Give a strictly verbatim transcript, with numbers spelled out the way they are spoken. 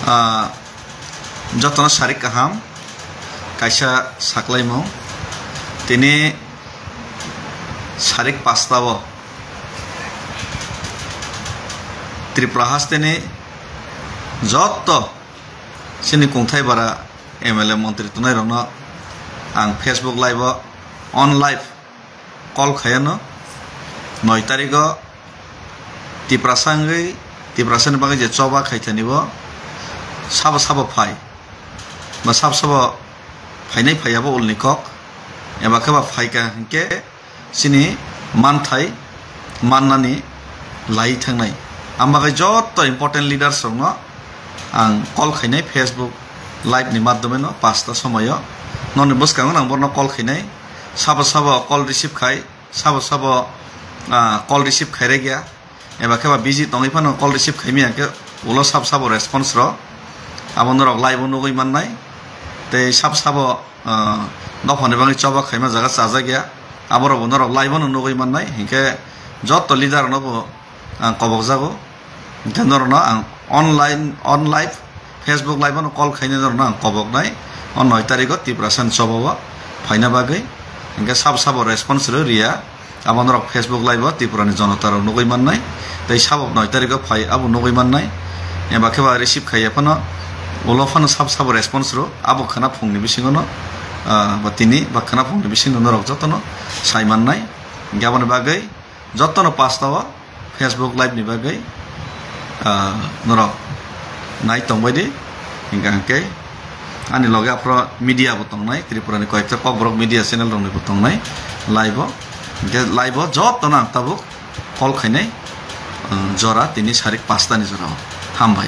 Ah, jotono sarik kaham, kaisa saklaimung. Tini sarik pasta o Tripura hasteni joto chini kungthai bara M L A montri tongnai rokno ang Facebook live o on live call khaiano. Noi tarigo Tiprasa wngwi, Tiprasani bagwi je choba khaithani bo sabo sabo phai, ba sabo sabo phainai phaiya bo ulni kok, eba khe ba phaika hinkhe chini manthai mannani lai thangnai. Ang bagwi joto important leaders rokno ang call khainai Facebook live ni madhyome no pasta somoyo. Noni bwskango ang borno call khainai, sabo sabo call receive khai, sabo sabo, ah, call receive khairek ya, eba khe ba busy tongwi phano call receive khaimya khe ulo sabo sabo response rw abo norok live o nugwi mannai. Tei sabo sabo, ah, dophani bagwi choba khaima jaga chajak ya, aborok bo norok live o no nugwi mannai. Hinkhe joto leader rokno bo ang kobok jago. Hinkhe norokno ang online, on live, Facebook live ano call khainai norokno ang koboknai. O noi tarigo Tiprasani choba o phaina bagwi. Hinkhe sabo sabo response rw riya. Abo norok Facebook live o Tripura ni jonota rok nugwi mannai. Tei sabo noi tarigo phai abo nugwi mannai. Eba khe ba receive khaiya phano ulo phano sabo sabo response rw abo khwna phungni bisingo no, ah, ba tini ba khwna phungni bisingo norok jotono sai mannai. Hinkhe aboni bagwi jotono pasta o Facebook live ni bagwi, ah, norok nai tongbai di. Hinkha hinkhe ani loge aphro media bo tongnai, Tripura ni koyekta Kokborok media channel rokni bo tongnai live o. Hinkhe live o jotono ang tabuk call khainai, ah, jora tini sarik pasta ni jora o. Hambai.